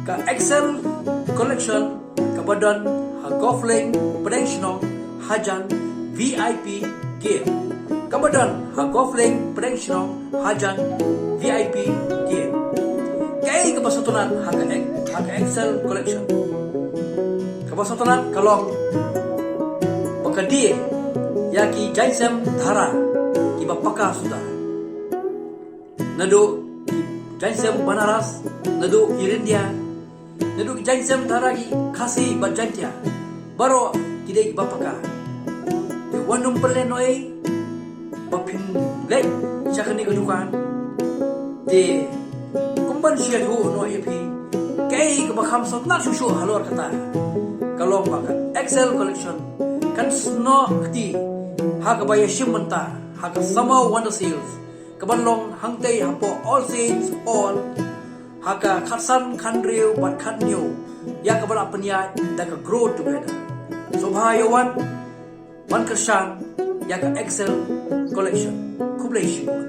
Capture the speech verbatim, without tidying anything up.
Ka Excel Collection kaba don ha Golf Link Pdeng Shnong hajan V I P Game. Kaba don ha Golf Link Pdeng Shnong hajan V I P Game. Kaei kaba sngewtynnat ha ka, ha ka Excel Collection? Kaba sngewtynnat ka long ba ka die ïa ki jaiñsem dhara kiba paka suda. Naduh ki jaiñsem Banaras, naduh ki Ryndia, naduh ki jaiñsem dhara ki Khasi bad Jaintia, baroh ki dei kiba paka. Te wat nym pynlehnohei ba phin leit sha kane ka dukan. Te kumban shu ïathuh noh ïa phi, kaei kaba kham sngewtynnat shuh shuh halor kata ka long ba ka Excel Collection kan snoh kti ha kaba ïashim bynta ha ka Summer Wonder Sales kaban long hangtei hapoh All Saints Hall ha ka khatsan, khathynriew bad khathynñiew, ïa kaba la pynïaid da ka Grow Together. Sngewbha ïa wan ban kyrshan ïa ka Excel Collection. Khublei shibun.